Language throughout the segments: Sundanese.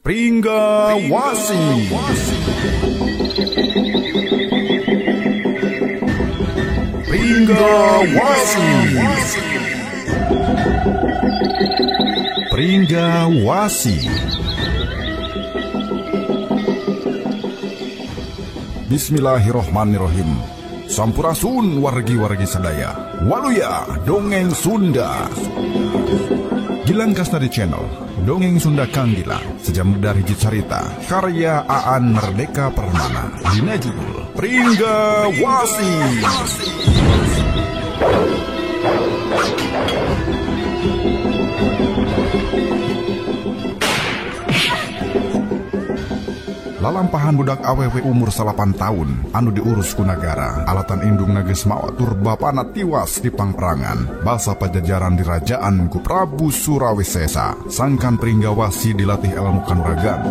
Pringgawasi. Pringgawasi. Pringgawasi. Bismillahirrohmanirrohim. Sampurasun wargi-wargi sadaya. Waluya dongeng Sunda. Gilang Kasnadi Channel, Dongeng Sunda Kang Gilang, sejam dari hiji carita, karya Aan Merdeka Permana, dina judul Pringgawasi. Lalampahan budak awewe umur 8 tahun anu diurus ku nagara, alatan indung geus maot tur bapana tiwas di pangperangan, basa pajajaran dirajaan ku Prabu Surawisesa. Sangkan Pringgawasi dilatih ilmu kanuragan.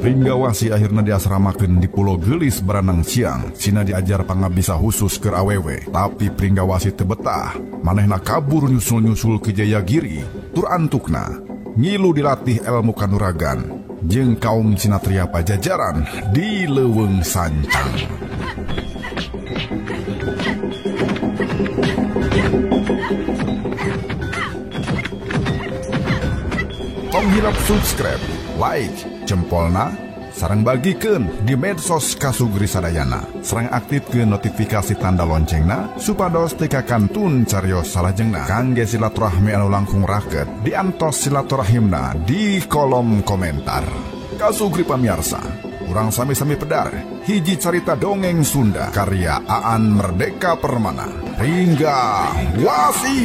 Pringgawasi akhirna diasramakeun di Pulau Geulis Baranang Siang, sina diajar pangabisa khusus keur awewe, tapi Pringgawasi teu betah, manehna kabur nyusul-nyusul ke Jayagiri, tur antukna ngilu dilatih ilmu kanuragan jeung kaum sinatria pajajaran di Leuweung Sancang. Tong hilap subscribe, like, jempolna, sareng bagikeun di medsos Kasugri sadayana. Sareng aktifkeun notifikasi tanda loncengna supados teu kakantun carios salajengna. Kangge silaturahmi anu langkung raket diantos silaturahimna di kolom komentar. Kasugri pamiarsa, urang sami-sami pedar hiji carita dongeng Sunda karya Aan Merdeka Permana. Pringgawasi.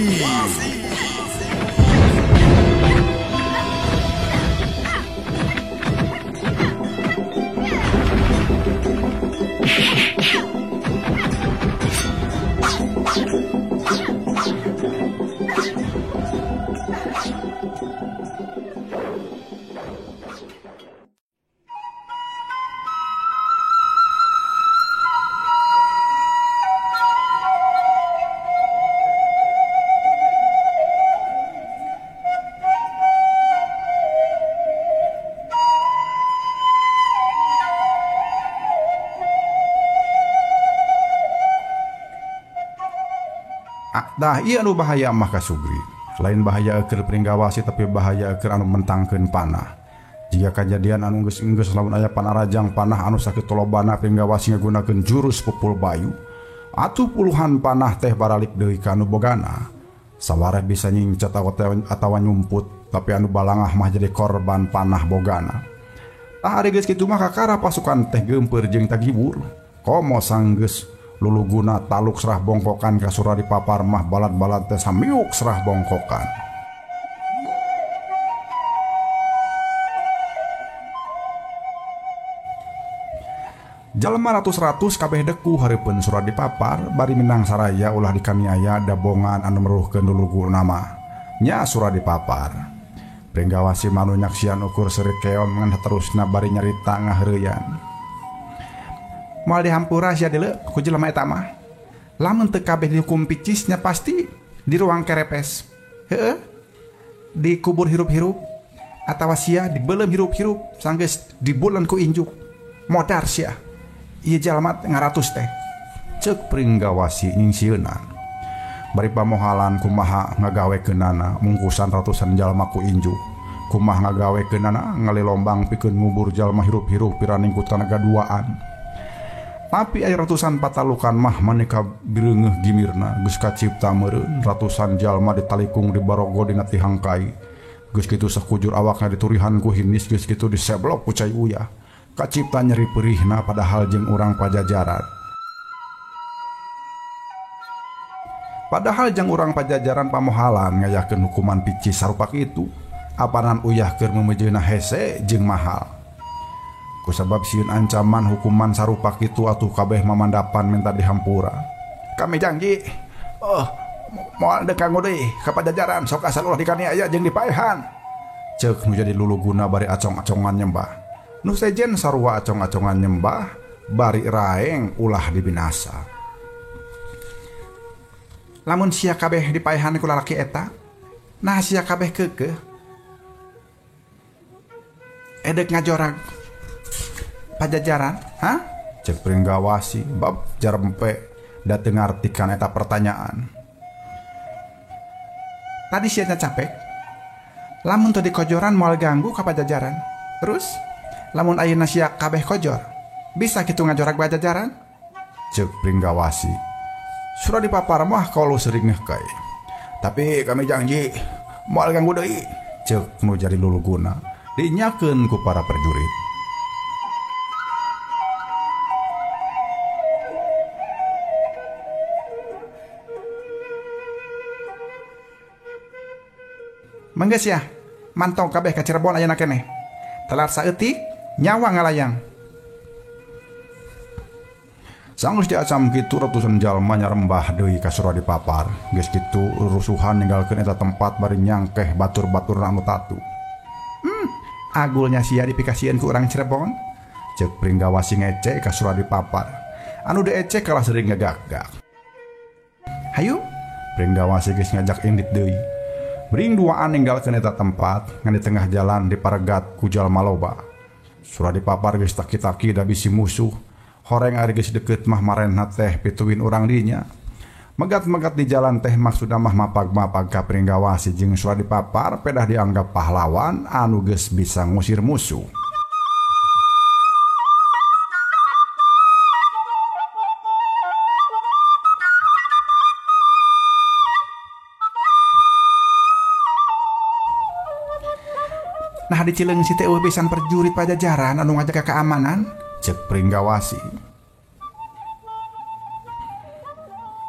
Dah ieu anu bahaya mah Kasugri. Lain bahaya keur Pringgawasi tapi bahaya keur anu mentangkeun panah. Jika kajadian anu geus-geus lamun aya panarajang panah anu sakitu lobana Pringgawasi ngagunakeun jurus pupul bayu, atuh puluhan panah teh baralik deui ka anu bogana. Sawareh bisa nyingcat atawa nyumput, tapi anu balangah mah jadi korban panah bogana. Tah ari geus kitu mah kakara pasukan teh geumpeur jeung tagibur. Komo sanggeus luluguna taluk serah bongkokan ka Suradipapar mah balad-balad teh samiuk serah bongkokan. Jalma ratus-ratus kabeh deku hareupeun Suradipapar bari minang saraya ulah dikaniaya dabongan anu meruhkeun luluguna mah nya Suradipapar. Pringgawasi manu nyaksian ukur seuri keom ngan terusna bari nyarita ngaheureuyan. Moal dihampura sia deuleu ku jelema eta mah. Lamun teu kabeh dihukum picisnya pasti di ruang kerepes. Heueuh. Dikubur hirup-hirup atawa sia dibeuleum hirup-hirup sanggeus dibuleun ku injuk. Modar sia. Ieu jalma ngaratus teh. Ceuk Pringgawasi nyingsieunan. Bari pamohalan kumaha ngagawekeunana mungkusan ratusan jalma ku injuk. Kumaha ngagawekeunana ngalilombang pikeun ngubur jalma hirup-hirup piraning ku tanaga duaan. Tapi aya ratusan patalukan mah maneka bireungeuh gimirna geus kacipta meureun ratusan jalma ditalikung di barogo dina tihangkai. Geus kitu sakujur awakna diturihan ku hinis, geus kitu diseblok ku cai uyah. Kacipta nyeri perihna padahal jeung urang pajajaran. Padahal jeung urang pajajaran pamohalan ngayakeun hukuman picis sarupa kitu. Apanan uyah keur memejeuna hese jeung mahal. Kusabab sieun ancaman hukuman sarupa kitu atuh kabeh mamandapan minta dihampura. Kami janji, oh, moal deuk kanggo deui ka pajajaran sok asal ulah dikaniaya jeung dipaehan. Ceuk nu jadi luluguna bari acong-acongan nyembah. Nu sejen sarua acong-acongan nyembah bari raeng ulah dibinasa. Lamun sia kabeh dipaehan ku lalaki eta, nah sia kabeh keukeuh Edek ngajorag Pajajaran, hah? Cek Pringgawasi bab jarempe da teu ngartikan eta pertanyaan. Tadi sia capek. Lamun teu dikojoran moal ganggu ka Pajajaran. Terus lamun ayeuna sia kabeh kojor, bisa kitu ngajorag Pajajaran? Cek Pringgawasi. Surah dipapar mah kalau sering ngehkai. Tapi kami janji moal ganggu deui. Cek nu jadi luluguna dinyakeun ku para prajurit. Mangga sia, mantau kabeh ka Cirebon ayeuna keneh. Telat saeutik nyawa ngalayang. Sanggeus diacam kitu ratusan jalma nyarembah deui ka Suradipapar. Geus kitu rusuhan ninggalkeun eta tempat bari nyangkeh batur-baturna anu tatu. Agulnya sia dipikasieun ku urang Cirebon. Ceuk Pringgawasi ngece ka Suradipapar. Anu diece kalah sering ngagak-gak. Hayu, Pringgawasi geus ngajak indit deui. Bring duaan ninggalkeun eta tempat ngan di tengah jalan diparegat ku jalma loba. Suradipapar geus taki-taki da bisi musuh. Horeng ari geus deukeut mah marenna teh pituin urang dinya. Megat-megat di jalan teh maksudna mah mapag-mapag ka Pringgawasi jeung Suradipapar pedah dianggap pahlawan anu geus bisa ngusir musuh. Nah di Cileungsi teh eueuh pisan prajurit Pajajaran anu ngajaga keamanan, cek Pringgawasi.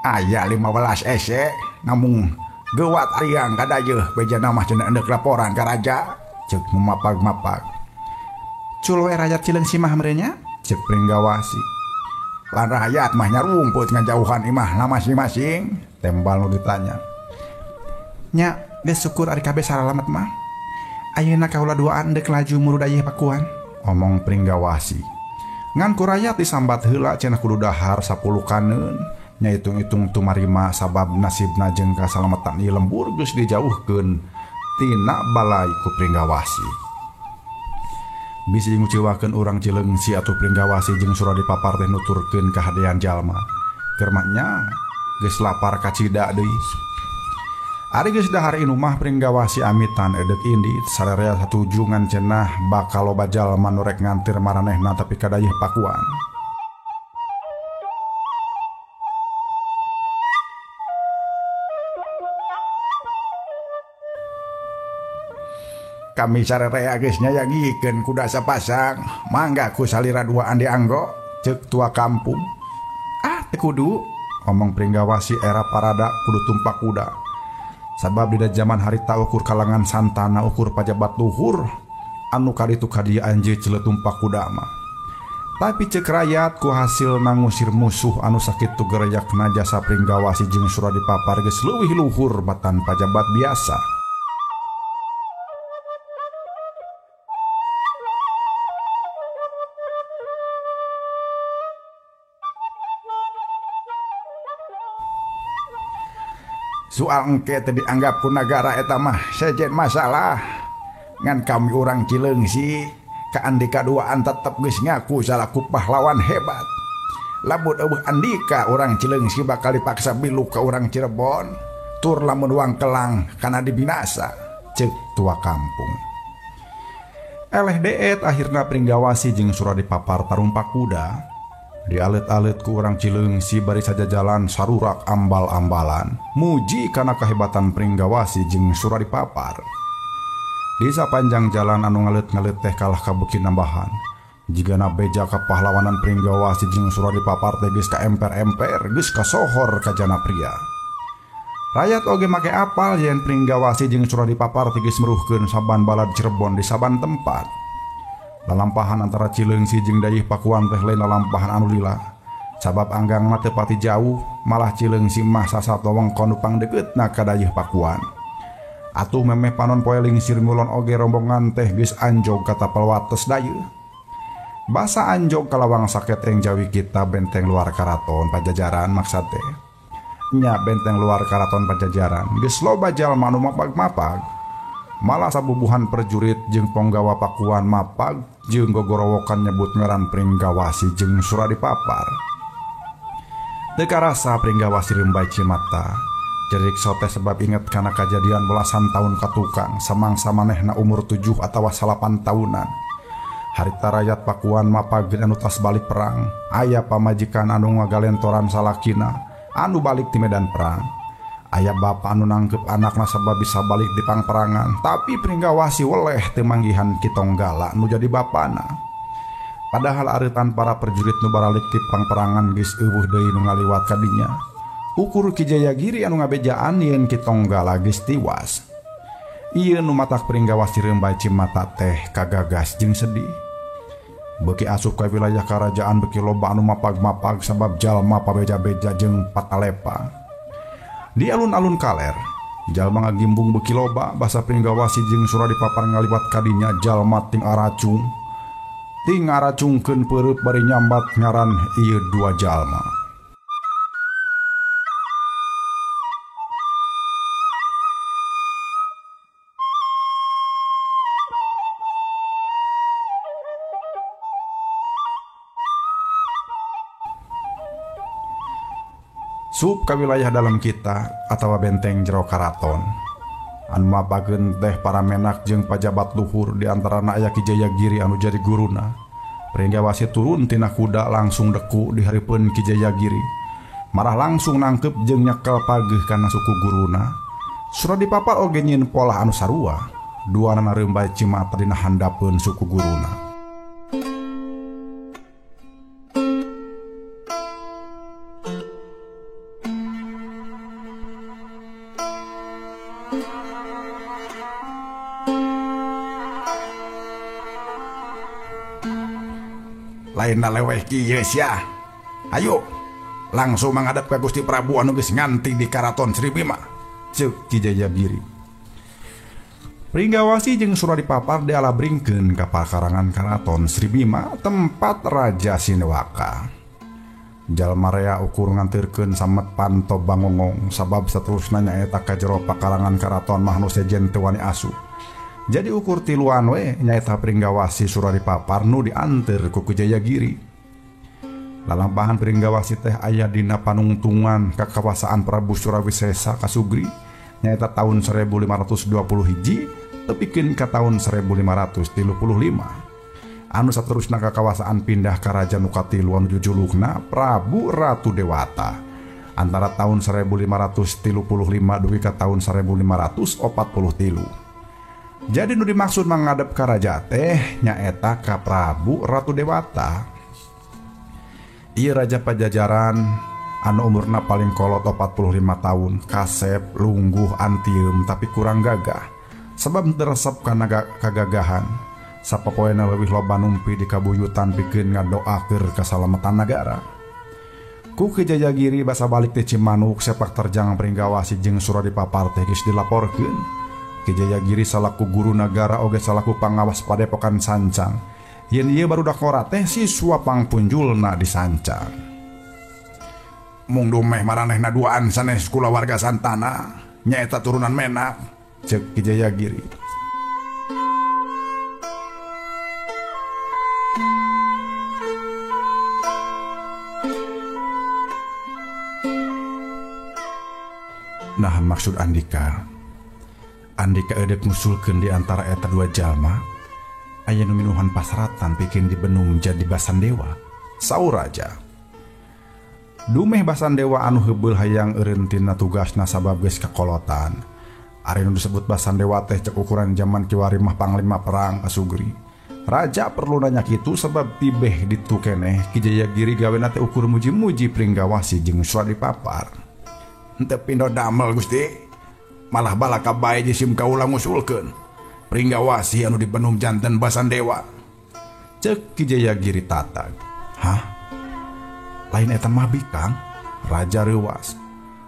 Aya 15 ese namung geuwat ariang kadayeuh bejana mah cenah endek laporan ka raja, cek memapag-mapag. Cul we rakyat Cileungsi mah merenya, cek Pringgawasi. Lan rakyat mah nyarumput ngajauhan imahna masing-masing, tembal nu ditanya. Nya geus syukur ari kabeh saralamet mah. Ayeuna kaula duaan deuk laju murudayeuh Pakuan, omong Pringgawasi. Ngan ku rakyat disambat heula cenah kudu dahar 10 kaneun, nya hitung-hitung tumarima sabab nasibna jeung kasalametan ieu lembur geus dijauhkeun tina balai ku Pringgawasi. Bisi nguciwakeun urang Cileungsi atuh Pringgawasi jeung Suradipapar teh nuturkeun kahadean jalma. Keur mah nya geus lapar kacida deui. Ari geus dahar inumah Pringgawasi amitan edek indit sararea satujungan cenah bakal loba jalma nu rek ngantir maranehna tapi kadayeuh Pakuan. Kami sararea geus nyayagikeun kuda sapasang, mangga ku salira duaan dianggo, ceuk tua kampung. Ah, teu kudu, omong Pringgawasi era parada kudu tumpak kuda. Sabab dina zaman harita ukur kalangan santana ukur pajabat luhur anu kaditu kadieu anjeun cele tumpak kuda mah. Tapi ceuk rakyat ku hasilna ngusir musuh anu sakitu gereyakna jasa Pringgawasi jeung Suradipapar geus leuwih luhur batan pajabat biasa. Soal engke teh dianggap ku nagara eta mah sejen masalah. Ngan kami urang Cileungsi ka andika duaan tetep geus ngaku salaku pahlawan hebat. Lamun eueuh andika urang Cileungsi bakal dipaksa biluk ka urang Cirebon, tur lamun wangkelang kana dibinasa, ceuk tua kampung. Eleh deet akhirna Pringgawasi jeung Suradipapar tarumpak kuda. Dialet-alet ku urang Cileungsi bari saja jalan sarurak ambal-ambalan muji kana kehebatan Pringgawasi jeung Suradipapar. Di sapanjang jalan anu ngalet-ngalet teh kalah kabeuki nambahan. Jigana beja kapahlawanan Pringgawasi jeung Suradipapar teh geus kaemper-emper, geus kasohor ka jana pria. Rakyat oge make apal yen Pringgawasi jeung Suradipapar teh geus meruhkeun saban balad Cirebon di saban tempat. Lalampahan antara Cileungsi jeung Dayeuh Pakuan teh lain lalampahan anu lila. Sabab anggangna teu pati jauh, malah Cileungsi mah sasat wewengkon nu pangdekeutna ka Dayeuh Pakuan. Atuh memeh panon poe lingsir ngulon oge rombongan teh geus anjog ka tapal wates dayeuh. Basa anjog ka lawang saketeng jawi kita benteng luar karaton Pajajaran maksad teh. Nya benteng luar karaton Pajajaran geus loba jalma nu mapag-mapag. Malah sabubuhan perjurit jeung ponggawa Pakuan mapag jeung gogorowokan nyebut ngaran Pringgawasi jeung Suradipapar. Teu karasa Pringgawasi rembay cimata. Jerik sote sebab inget kana kajadian belasan tahun katukang samangsa manehna umur 7 atawa 8 tahunan. Harita rakyat Pakuan mapag anu tas balik perang, aya pamajikan anu ngagalentoran salakina anu balik ti medan perang. Aya bapa anu nangkep anakna sabab bisa balik di pangperangan, tapi Pringgawasi weleh teu manggihan Ki Tonggala nu jadi bapana. Padahal areutan para prajurit nu baralik ti pangperangan geus euweuh deui nu ngaliwat ka dinya. Ukur Ki Jayagiri anu ngabejaan yen Ki Tonggala geus tiwas. Ieu nu matak Pringgawasi rembay cimata teh kagagas jeung sedih. Beuki asup ka wilayah karajaan beuki loba anu mapag-mapag sabab jalma pabeja-beja jeung patalepa. Di alun-alun kaler, jalma ngagimbung beuki loba basa Pringgawasi jeung Suradipapar ngaliwat kadinya jalma ting aracung. Ting aracungkeun peureub bari nyambat ngaran ieu dua jalma. Sup ka wilayah dalam kita atawa benteng jero karaton. Anu mapageun teh para menak jeung pajabat luhur di antarana aya Ki Jayagiri anu jadi guruna. Pringgawasi turun tina kuda langsung deku di hareupeun Ki Jayagiri. Marah langsung nangkep jeung nyekel pageuh kana suku guruna. Suradipapar oge nyieun polah anu sarua. Duanana reumbay cimata dina handapeun suku guruna. Lainna leweh kieu sia. Ayo langsung menghadap ka Gusti Prabu anu geus nganti di Karaton Sri Bima. Ceuk Ki Jayagiri. Pringgawasi jeung Suradipapar dialabringkeun ka pakarangan Karaton Sri Bima tempat Raja Sinewaka. Jalma rea ukur ngantirkeun samet panto bangongong sabab saterusna nyaeta ka jero pakarangan karaton mah nu sejen teu wani asup. Jadi ukur tiluan we nyaeta Pringgawasi Suradipapar nu dianteur ku Ki Jayagiri. Lalampahan Pringgawasi teh aya dina panungtungan kakawasaan Prabu Surawisesa Kasugri nyaeta tahun 1520 hiji tepikeun ka tahun 1535. Anu saterusna kakawasaan pindah ka raja nu katilu anu jujulukna Prabu Ratu Dewata antara tahun 1535 dugi ka tahun 1543. Jadi nu dimaksud menghadap ka raja teh nyaeta ka Prabu Ratu Dewata. Ieu raja Pajajaran anu umurna paling kolot 45 tahun, kasep, lungguh, antieum tapi kurang gagah. Sebab teu resep kana kagagahan. Sapopoena leuwih loba numpi di kabuyutan pikeun ngadoa keur kasalamatan nagara. Ku Ki Jayagiri basa balik ti Cimanuk sepak terjang Pringgawasi jeung Suradipapar teh geus dilaporkeun. Ki Jayagiri salaku guru nagara oge salaku pangawas padepokan Sancang. Yen ieu barudak ngora teh siswa pangpunjulna di Sancang. Mung dumeh maranehna duaan sanes kulawarga Santana, nyaeta turunan menak, ceuk Ki Jayagiri. Nah maksud Andika, Andika edek ngusulkeun di antara eta dua jalma aya nu minuhan pasratan pikeun dibenung jadi basandewa. Saur raja. Dumeh basandewa anu heubeul hayang eureun tina tugasna sabab geus kakolotan. Ari nu disebut basandewa teh cek ukuran jaman kiwari mah panglima perang Kasugri. Raja perlu nanya kitu sebab tibeh ditu keneh Ki Jayagiri gawena teh ukur muji-muji Pringgawasi jeung Suradipapar. Henteu pindo damel Gusti. Malah balaka bae jisim kaula ngusulkeun Pringgawasi anu dibenum janten basandewa. Ceuk Ki Jayagiri tatag. Hah? Lain eta mah bikang? Raja reuwas.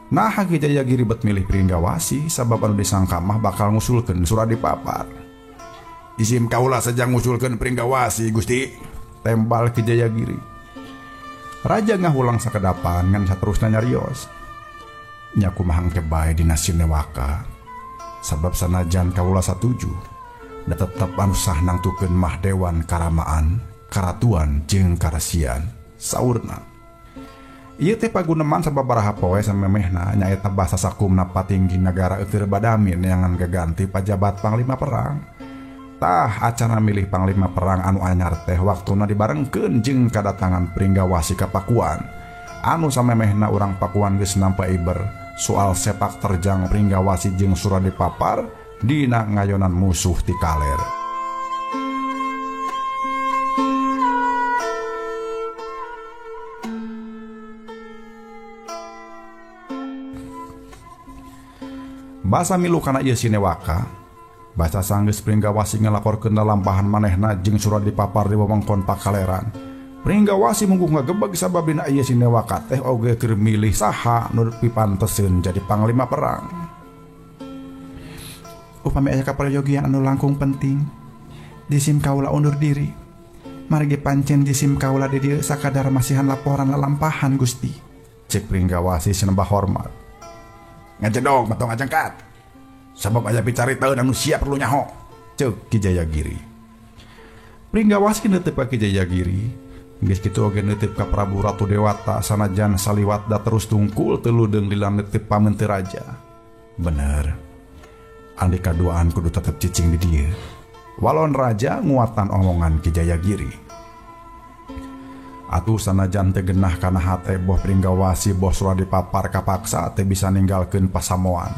Nah Ki Jayagiri bet milih Pringgawasi sabab anu disangka mah bakal ngusulkeun Suradipapar. Isim kaula sejang ngusulkeun Pringgawasi Gusti, tembal Ki Jayagiri. Raja ngahulang sakedapan ngan saterusna nyarios. Nya kumaha engke bae dina Sinewaka. Sabab sanajan kaula satuju, da tetep anu sah nangtukeun mah Dewan Karamaan, Karatuan jeung Karasian, saurna. Ieu teh paguneman sababaraha poe samemehna nyaeta basa sakumna patinggi nagara euteur badami neangan gaganti pajabat panglima perang. Tah acana milih panglima perang anu anyar teh waktuna dibarengkeun jeung kadatangan Pringgawasi ka Pakuan. Anu samemehna urang Pakuan geus nampa iber soal sepak terjang Pringgawasi jeung Suradipapar dina ngayonan musuh ti kaler. Basa milu kana ieu sinewaka, basa sanggeus Pringgawasi ngalaporkeun lalampahan manehna jeung Suradipapar di wewengkon Pakaleran. Pringgawasi mungguh ngagebeg sabab dina ieu sinewaka teh oge keur milih saha nu pipanteseun jadi panglima perang. Upami aya kaprayogian anu langkung penting, jisim kaula undur diri. Margi pancen jisim kaula di dieu sakadar masihan laporan lalampahan Gusti. Cek Pringgawasi sinembah hormat. Ngajedog mah tong ngajengkat. Sabab aya picaritaeun anu sia perlu nyaho. Ceuk Ki Jayagiri. Pringgawasi neuteup ka Ki Jayagiri. Geus kitu oge neuteup ka Prabu Ratu Dewata sanajan saliwat da terus tungkul teu ludeung lila neuteup pameunteu raja. Bener. Andika duaan kudu tetep cicing di dieu. Walon raja nguatan omongan Ki Jayagiri. Atuh sanajan teu genah kana hate boh Pringgawasi boh Suradipapar kapaksa teu bisa ninggalkeun pasamoan.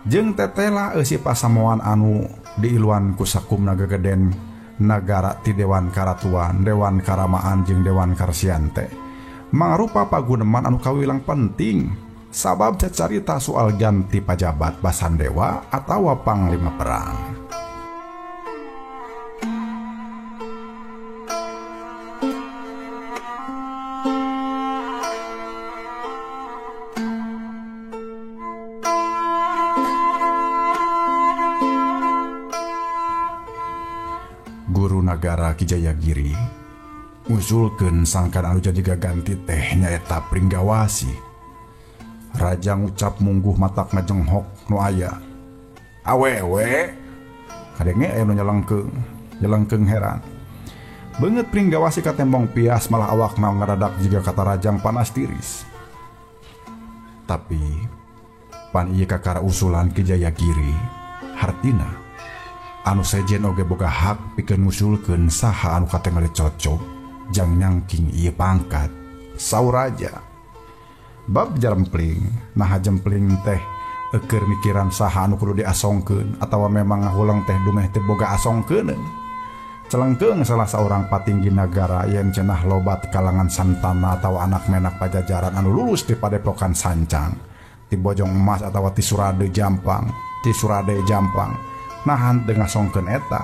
Jeung tetela eusi pasamoan anu diiluan ku sakumna gegeden nagara ti Dewan Karatuan, Dewan Karamaan jeung Dewan Karsian teh mangrupa paguneman anu kawilang penting sabab cacarita soal ganti pajabat basandewa atawa panglima perang. Guru Nagara Ki Jayagiri ngusulkeun sangkan anu jadi gaganti teh nyaeta Pringgawasi. Raja ngucap mungguh matak ngajenghok nu aya. Awewe kadenge aya nu nyelengkeung, nyelengkeung heran. Beungeut Pringgawasi katembong pias malah awakna ngaradak jiga katarajang panas tiris. Tapi pan ieu kakara usulan Ki Jayagiri hartina anu sejen oge boga hak pikeun ngusulkeun saha anu katingali cocok jang nyangking ieu pangkat saur raja. Bab jarempling naha jempling teh eukeur mikiran saha anu kudu diasongkeun atawa memang ngahuleng teh dumeh teh boga asongkeuneun. Celengkeung salah saurang patinggi nagara yen cenah lobat kalangan santana atawa anak menak pajajaran anu lulus di padepokan sancang ti Bojong Emas atawa ti Surade Jampang, ti Surade Jampang. Nahan teu ngasongkeun eta.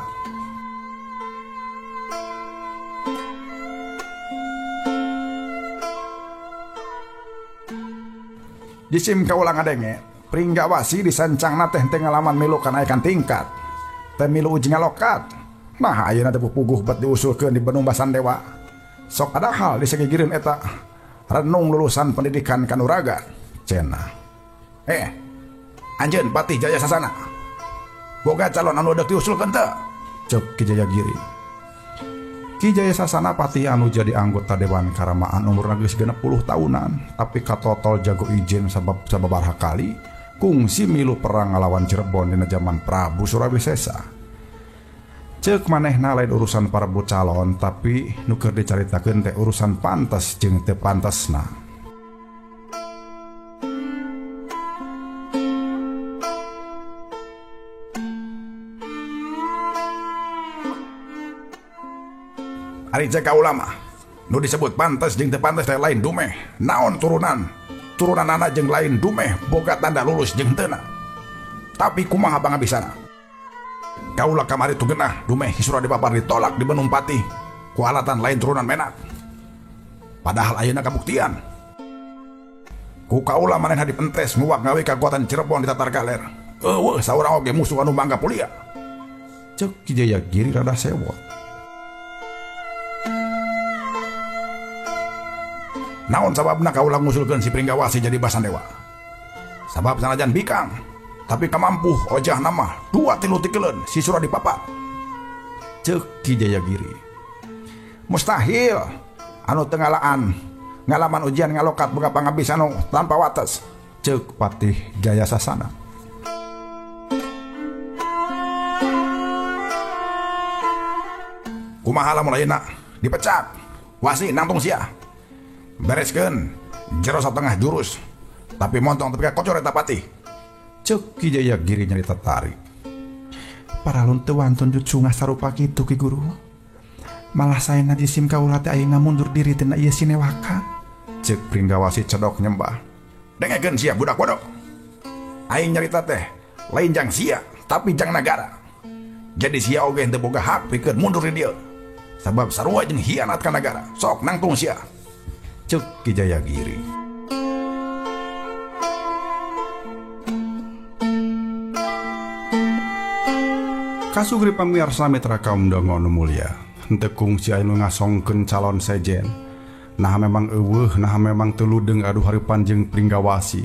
Jisim kaula ngadenge, Pringgawasi disancangna teh teu ngalaman milu kanaikan tingkat. Teh milu uji ngalokat. Nah ayeuna teh puguh bet diusulkeun di Benung Basandewa. Sok padahal disagigireun eta renung lulusan pendidikan kanuragan. Cenah. Anjeun Patih Jaya Sasana. Boga calon anu deuk diusulkeun teu? Ceuk Ki Jayagiri. Ki Jaya Sasana patih anu jadi anggota Dewan Karamaan umurna geus 60 tahunan, tapi katotol jago ijen sabab sababaraha kali kungsi milu perang ngalawan Cirebon dina jaman Prabu Surawisesa. Ceuk manehna lain urusan parebut calon, tapi nu keur dicaritakeun teh urusan pantes jeung teu pantesna. Ari cek kaula mah nu disebut pantes jeung teu pantes teh lain dumeh naon turunan turunanana jeung lain dumeh boga tanda lulus jeung teu. Tapi kumaha pangabisana kaula kamari tu genah dumeh Ki Suradipapar ditolak di Benung Patih ku alatan lain turunan menak. Padahal ayeuna kabuktian ku kaula manehna dipentes nguak ngawe kakuatan Cirebon di Tatar Galer. Eueuh saurang oge musuh anu mangga pulia. Ceuk Ki Jayagiri rada sewot. Naon sababna kaula ngusulkeun si Pringgawasi jadi basandewa? Sabab sanajan bikang, Tapi kamampuh ojah nama 2-3 tikeleun si Suradipapar. Ceuk Ki Jayagiri. Mustahil anu teu ngalaan ngalaman ujian ngalokat boga pangabis anu tanpa wates. Ceuk Patih Jaya Sasana. Kumaha lamun ayeuna dipecat wasi nangtung sia. Bereskeun jero satengah jurus tapi montong tepi ka kocor eta patih. Ceuk Ki Jayagiri nyarita tarik. Paralun teu wantun jucungah sarupa kitu Ki Guru. Malah saena jisim kaula teh ayeuna mundur diri tina ieu sinewaka. Ceuk Pringgawasi cedok nyembah. Dengekeun sia budak bodoh. Aing nyarita teh lain jang sia tapi jang nagara. Jadi sia oge henteu boga hak pikeun mundur di dieu. Sabab sarua jeung hianat ka nagara. Sok nangtung sia. Ceuk Ki Jayagiri. Kasugri pamirsa mitra kaum dongo nu mulya, henteu kungsi anu ngasongkeun calon sejen. Nah memang eueuh, nah memang teu ludeng aduh hareupan jeung Pringgawasi.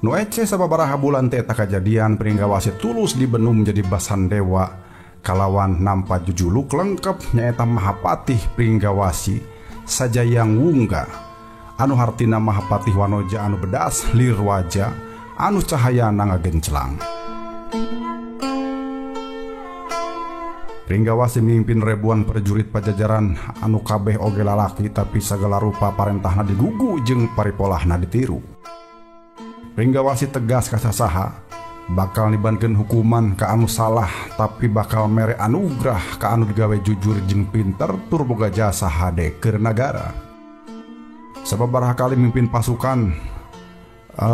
Nu ece sababaraha bulan teh eta kajadian Pringgawasi tulus dibenum jadi basandewa kalawan nampa jujuluk lengkap nyaeta Mahapatih Pringgawasi Sajayang Wungga anu hartina Mahapatih Wanoja anu bedas lir waja anu cahayana ngagenclang. Pringgawasi mimpin ribuan prajurit Pajajaran anu kabeh oge lalaki tapi sagala rupa parentahna digugu jeung paripolahna ditiru. Pringgawasi tegas ka sasaha bakal nibankeun hukuman ka anu salah tapi bakal mere anugerah ka anu digawe jujur jeung pinter tur boga jasa hade keur nagara. Sababaraha kali mimpin pasukan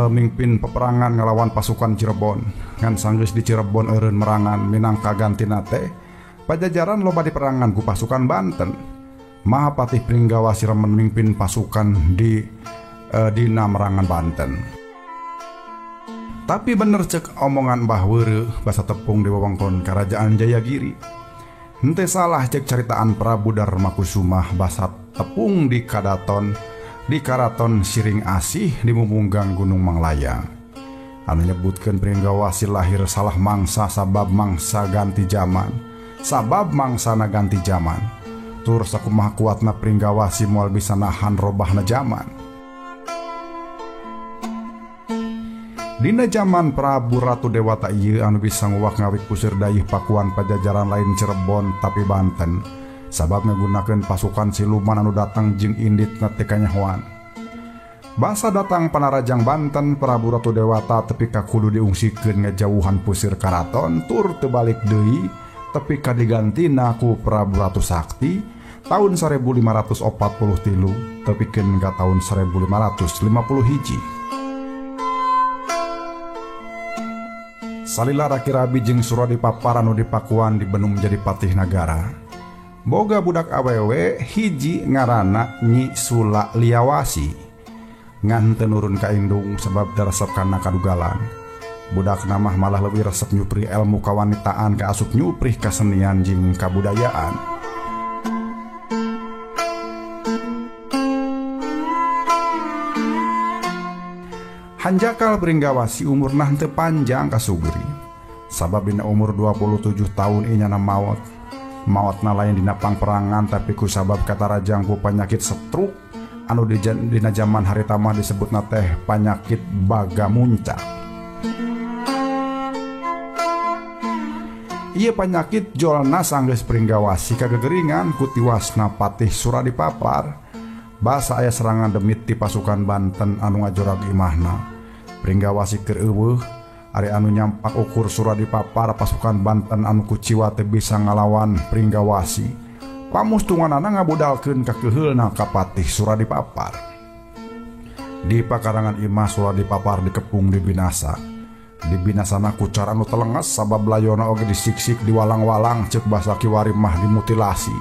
mimpin peperangan ngalawan pasukan Cirebon ngan sanggeus di Cirebon eureun merangan minang kagantina teh Pajajaran loba diperangan ku pasukan Banten. Mahapatih Pringgawasi remen mimpin pasukan di dina merangan Banten. Tapi bener cek omongan Mbah Weureuh basa tepung di wewengkon Kerajaan Jayagiri. Henteu salah cek caritaan Prabu Darmakusumah basa tepung di Kadaton di Karaton Siring Asih di Mumunggang Gunung Manglayang. Anu nyebutkeun Pringgawasi lahir salah mangsa sabab mangsa ganti zaman. Sabab mangsana ganti zaman. Tur sakumaha kuatna Pringgawasi moal bisa nahan robahna zaman. Dina zaman Prabu Ratu Dewata ieu anu bisa nguwak ngawik pusir dayeuh Pakuan Pajajaran lain Cirebon tapi Banten. Sabab ngagunakeun pasukan siluman anu datang jeung inditna teu kanyahoan. Basa datang panarajang Banten Prabu Ratu Dewata tepi ka kudu diungsikeun ngajauhan pusir karaton tur teu balik deui tepi ka digantina ku Prabu Ratu Sakti tahun 1543 tepikeun ka tahun 1551. Salila Raki Rabi jeung Suradipapar anu dipakuan dibenum jadi patih nagara. Boga budak awewe hiji ngaranna Nyi Sula Liawasi. Ngan teu nurun ka indung sebab daresep kana kadugalan. Budak namah malah leuwih resep nyupri ilmu kawanitaan ka asup nyuprih kasenian jeung kabudayaan. Hanjakal Pringgawasi umurna henteu panjang kasugri. Sabab dina umur 27 tahun inyana maot. Maotna lain dina pangperangan tapi ku sabab katarajang ku panyakit stroke anu dina jaman harita mah disebutna teh panyakit bagamunca. Ieu panyakit jolna sanggeus Pringgawasi kagegeringan ku tiwasna Patih Suradipapar. Basa aya serangan demit ti pasukan Banten anu ngajorag imahna. Pringgawasi keur eueuh ari anu nyampak ukur Suradipapar pasukan Banten anu kuciwa teu bisa ngalawan Pringgawasi. Pamustunganana ngabudalkeun kakeheulna ka Patih Suradipapar. Di pakarangan imah Suradipapar dikepung di binasa. Dibinasana ku cara anu telenges sabab layona oge disiksik diwalang-walang ceuk basa kiwari mah dimutilasi.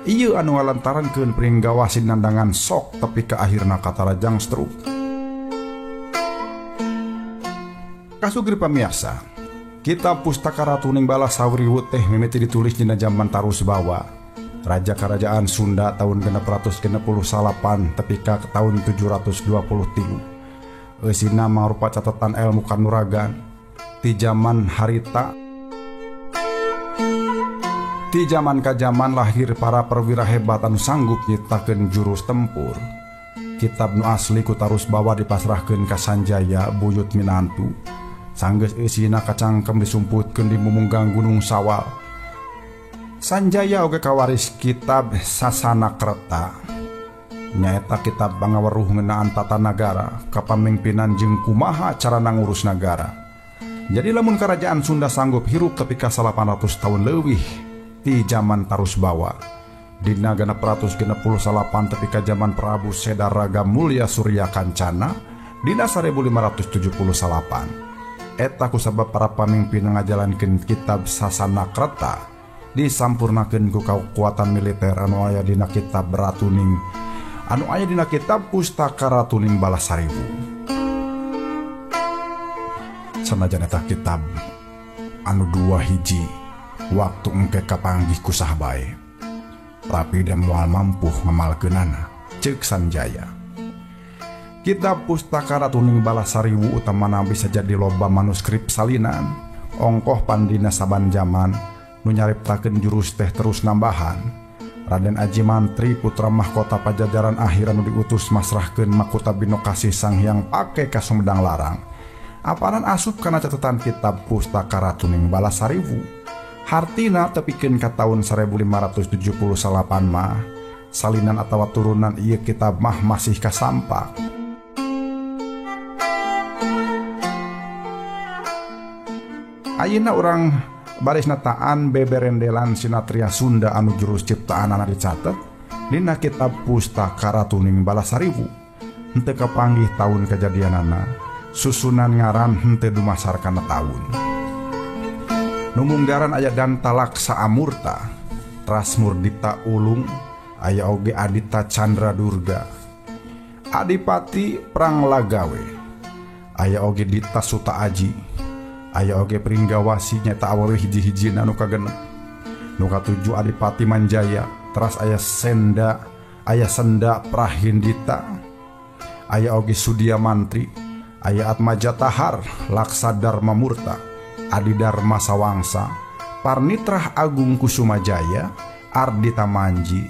Ieu anu ngalantarankeun Pringgawasi nandangan sok tepi ka akhirna katarajang stroke. Kasugri pamirsa, kitab Pustaka Ratu Ning Balas Sawriwut teh mimiti ditulis dina jaman Tarusbawa, raja kerajaan Sunda tahun 668 tepi ka tahun 723. Eusina mangrupa catatan ilmu kanuragan. Ti zaman harita ti zaman ka zaman lahir para perwira hebat anu sanggup nyiptakeun jurus tempur. Kitab nu asli ku Tarusbawa dipasrahkeun ka Sanjaya buyut minantu. Sanggeus eusina kacangkem disumputkeun di mumunggang Gunung Sawal. Sanjaya oge kawaris kitab Sasana Kerta. Nyaeta kitab pangaweruh ngeunaan tata nagara, kapamimpinan jeung kumaha carana ngurus nagara. Jadi lamun kerajaan Sunda sanggup hirup tepi ka 800 tahun leuwih ti zaman Tarusbawa. Dina 668 tepi ka zaman Prabu Sedaraga Mulya Surya Kancana dina 1578. Eta kusabab para pamimpin ngajalankeun kitab Sasana Kerta disampurnakeun ku kekuatan militer anu aya dina kitab Ratuning anu aya dina kitab Pustaka Ratuning Balasariwu. Sanajan eta kitab anu dua hiji waktu engke kapanggih ku saha bae, tapi da moal mampu ngamalkeunana, ceuk Sanjaya. Kitab Pustaka Ratuning Balasariwu utamana bisa jadi loba manuskrip salinan, ongkoh pandina saban jaman nu nyariptakeun jurus teh terus nambahan. Raden Aji Mantri putra mahkota Pajajaran akhir anu diutus masrahkeun mahkota Binokasih Sang Hyang Pake ka Sumedang Larang. Apanan asup kana catatan kitab Pustaka Ratuning Balasariwu. Hartina tepikeun ka taun 1578 mah salinan atawa turunan ieu kitab mah masih kasampak. Ayeuna urang baris nataan beberendelan sinatria Sunda anu jurus ciptaanana dicatet dina kitab Pustaka Ratuning Balasariwu. Henteu kapanggih taun kajadianana, susunan ngaran henteu dumasar kana taun. Nu munggaran aya Dantalaksa Amurta, Trasmurdita Ulung, aya oge Adita Chandra Durga, Adipati Pranglagawe, aya oge Dita Suta Aji, aya oge Pringgawasi nyata awewe hiji-hijina nu kagenep. Nu katujuh Adipati Manjaya, teras aya Senda Prahindita, aya oge Sudia Mantri, aya Atmaja Tahar, Laksa Dharma Murta, Adi Dharma Sawangsa, Parnitrah Agung Kusumajaya, Ardita Manji,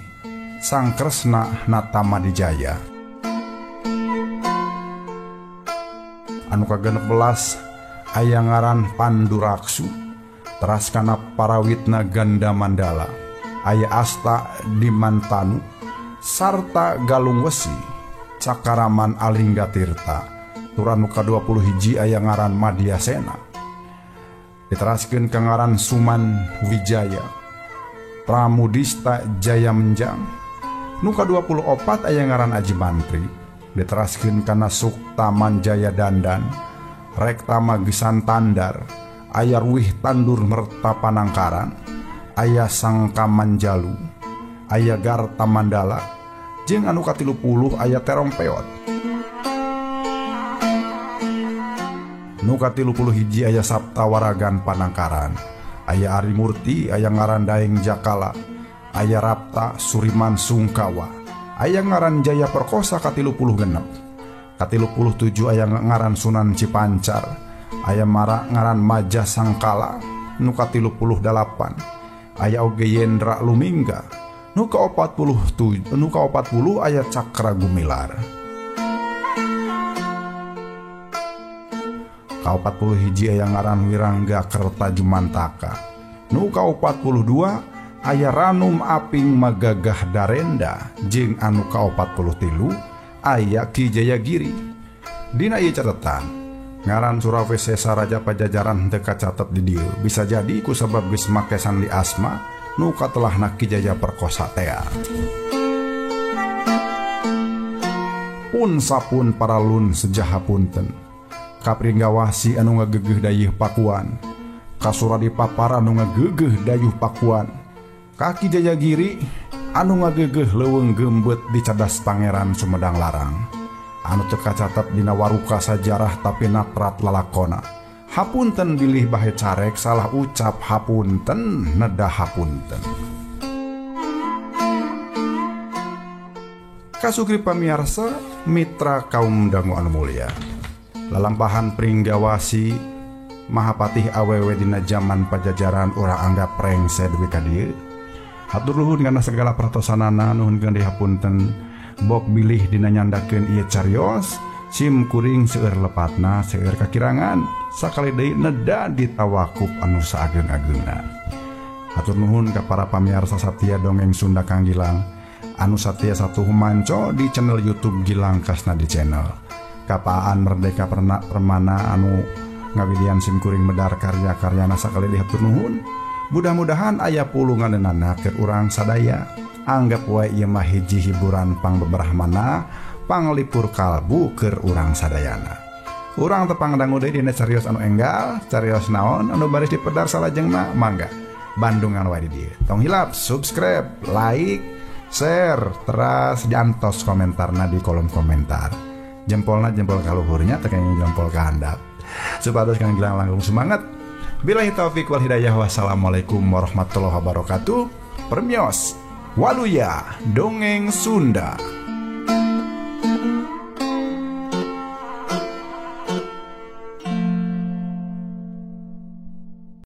Sang Kresna Natamadijaya. Anu kagenep belas aya ngaran Panduraksu, teras kana Parawitna Ganda Mandala, aya Asta Dimantanu, sarta Galung Wesi, Cakaraman Alingga Tirta. Tur anu ka-20 aya ngaran Madyasena. Diteraskeun ka ngaran Suman Wijaya, Pramudista Jaya Menjang. Nu ka-24 aya ngaran Aji Mantri, diteraskeun kana Suktaman Jaya Dandan, Rektama Gesan Tandar, aya Ruwih Tandur Merta Panangkaran, aya Sangkamanjalu, aya Garta Mandala, jeung anu ka-30 aya Terong Peot. Nu ka-31 aya Sapta Waragan Panangkaran, aya Ari Murti, aya ngaran Daeng Jakala, aya Rapta Suriman Sungkawa, aya ngaran Jaya Perkosa ka-36. Ka-37 aya ngaran Sunan Cipancar, aya mara ngaran Maja Sangkala. Nu ka-38 aya oge Yendra Lumingga. Nu ka-47 nu ka-40 aya Cakra Gumilar. Ka-41 aya ngaran Wirangga Kerta Jumantaka. Nu ka-42 aya Ranum Aping Magagah Darenda, jeung anu ka-43 aya Ki Jayagiri. Dina ieu catatan ngaran Surawisesa Raja Pajajaran teu kacatet di dieu, bisa jadi ku sabab geus make sandi asma nu katelahna Ki Jaya Perkosa tea. Pun sapun paralun sejaha punten, Kapringgawasi anu ngagegeuh dayeuh Pakuan, Kasuradi Papar anu ngagegeuh dayuh Pakuan, Ki Jayagiri anu ngagegeuh leuweung geumbeut di cadas Pangeran Sumedang Larang, anu teu kacatet dina waruka sajarah tapi naprat lalakona. Hapunten bilih bahe carek salah ucap, hapunten nedah hapunten. Kasukri pamiarsa mitra kaum dangu anu mulia, lalampahan Pringgawasi Mahapatih awewe dina jaman Pajajaran urang anggap rengse dugi ka dieu. Hatur nuhun kana segala perhatosanana, nuhunkeun deui hapunten bok bilih dina nyandakeun ieu carios. Sim kuring seueur lepatna, seueur kakirangan, sakali deui neda ditawakup anu saageung-ageungna. Hatur nuhun ka para pamiarsa satia dongeng Sunda Kang Gilang anu satia satuhu manco di channel YouTube Gilang Kasnadi Channel. Kapaan Merdeka Permana anu ngawidian sim kuring medar karya-karyana sakali deui hatur nuhun. Mudah-mudahan aya pulunganeunana keur urang sadaya. Anggap wae ieu mah hiji hiburan pangbeberahmana, panglipur kalbu keur urang sadayana. Urang tepang dangu deui dina carios anu enggal, carios naon anu baris dipedar salajengna mangga. Bandungan wae di dieu. Tong hilap subscribe, like, share, teras jantos komentarna di kolom komentar. Jempolna jempol kaluhurnya teu kenging jempol ka handap. Supados Kang Gilang langkung semangat. Billahi taufik wal hidayah. Wassalamualaikum warahmatullahi wabarakatuh. Permios Waluya Dongeng Sunda.